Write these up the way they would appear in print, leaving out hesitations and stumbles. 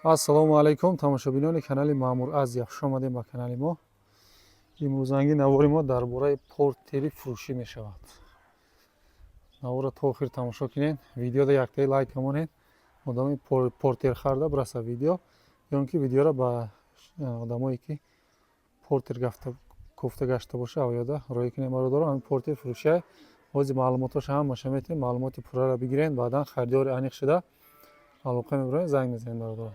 Ассалому алайкум, тамошобинони канали Маъмур Азия, хуш омадем ба канали мо. Имрӯзанги навори мо дар бораи портери фурӯшӣ мешавад. Наворро то охир тамошо кунед, видеода яктаи лайк монед, одами портер харда бираса видео, ё ин ки видеоро ба одамое ки портер кофта гашта боша, авёда роҳӣ кунем. Бародаро, ҳамин портер фурӯшия, ҳозир маълумотоша ҳамаша метавонед, маълумоти пурраро бигиред, баъдан харидори аниқ шуда алоқа мебароед, занг мезанед, бародаро.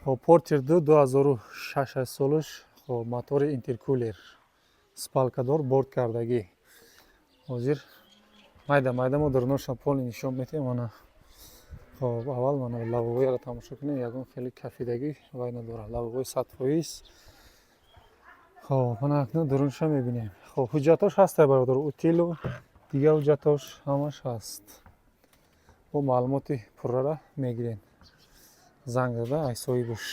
Хоб, Портер 2, 2006 солаш. Хоб, мотори интеркулер, спалкадор, борт кардагӣ. Ҳозир майда майда мо даруноша полный нишон метиҳем. Мана, хоб, аввал мана лобовойро тамошо кунем, ягон хеле кафидагӣ вай надорад, лобовой 100%. Хоб, мана акнун дарунша мебинем. Хоб, ҳуҷҷатош ҳастай, бародаро, утилу дигар ҳуҷҷатош ҳамаш ҳаст. Бо маълумоти пуррара мегирем занг зада ай соҳибаш.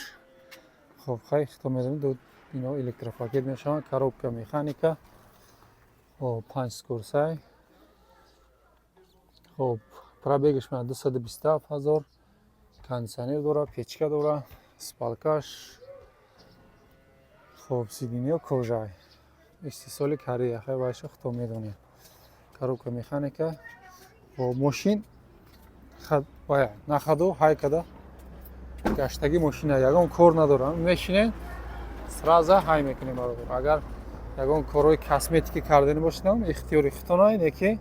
Хоб, хай, хито медонед, ино электропакет мешаванд, коробка механика, хоб, панҷ скорсай. Хоб, пробегаш мана 227 000, кондитсионер дора, печка дора, спалкаш. Хоб, сиденьё кожай, истеҳсоли Корея, хай, вайша хито медонед, коробка механика. Хоб, мошин на ходу ҳай када гаштагӣ мошина, ягон кор надорам, мешинем, сразу ҳай мекунем, бародар. Агар ягон корҳои косметикӣ кардани бошедам, ихтиёри хитона, ине ки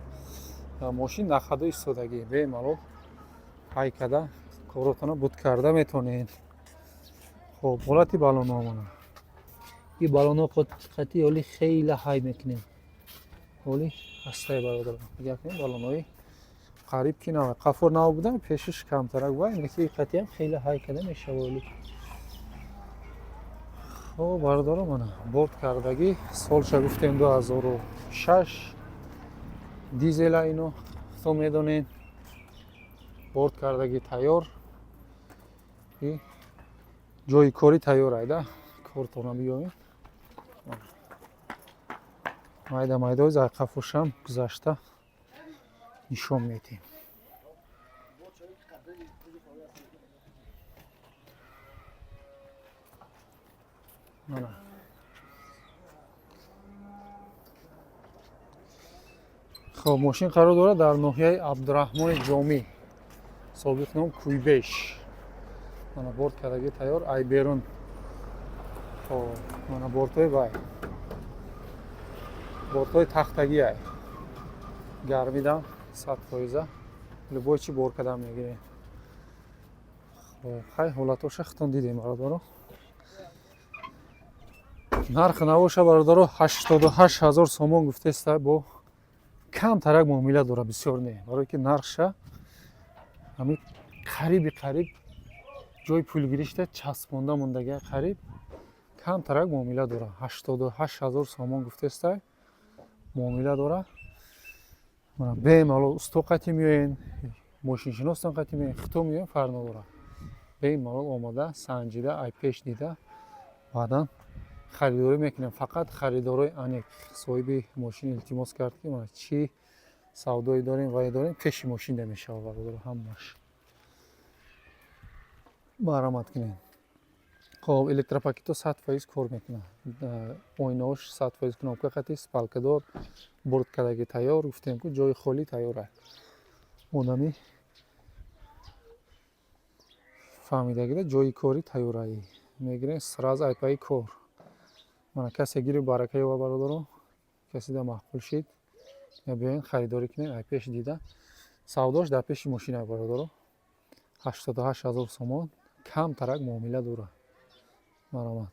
мошин на ходу истодагӣ, бемалол ҳай када коротона буд карда метавонед. Хоб, ҳолати балонҳо мана. И балонҳо қати ҳоли хеле ҳай мекунем. Ҳоли ҳастай, бародар, нигоҳ кунед, балонҳои қариб ки нав, қафор нав будан, пешиш камтарак вай Ки қатиам хеле ҳай када мешава ҳоли. Хоб, бародаро, мана борт кардагӣ, солша гуфтем 2006, дизела, ино хто медонед, борт кардагӣ, тайёр и ҷои корӣ тайёр, айда кортона биёед. Майда майдаои зайқафошам гузашта нишон медиҳем. Мана, хоб, мошин қарор дорад дар ноҳияи Абдураҳмони Ҷомӣ, собиқ ном Куйбеш. Мана, борт кардагӣ, тайёр, ай берун. Хоб, мана бортҳои вай, бортҳои тахтагӣ, ай гармидам 100%, любой чи бор кардан мегирем. Хоб, хай, ҳолатоша хитон дидем, бародаро. Нарх навоша, бародаро, 88 000 сомон гуфтеста, бо камтарак муомила дора, бисёр не, барое ки нархша ҳамин қариби қариб ҷои пулгиришта часпонда мондага, қариб камтарак муомила дора. 88 000 сомон гуфтеста, муомила дора. Бемалол усто қати меоен, мошиншиностон қати меоен, хито меоен, фарқ надора, бемалол омода санҷида, ай пеш дида, баъдан харидорӣ мекунем. Фақат харидорои аниқ. Соҳиби мошин илтимос кард, ки мана чӣ савдое дорем, вае дорем, пеши мошин намешавад, бародаро, ҳамаш марамат кунем. Хоб, электропакето 100% кор мекунад, оинаош 100%, кнопка қати, спалкадор, борт кардаги, тайёр, гуфтем ку, ҷои холӣ тайёр аст. Одами фаҳмидагида ҷои кори тайёраи мегирем, сразу айпаи кор. Мана, касе гирифт, барака ёба, бародаро. Касида маъқул шид, биёен, харидорӣ кунем, ай пеш дида. Савдош дар пеши мошина, бародаро, 88 000 сомон, камтарак муомила дорад, марамат.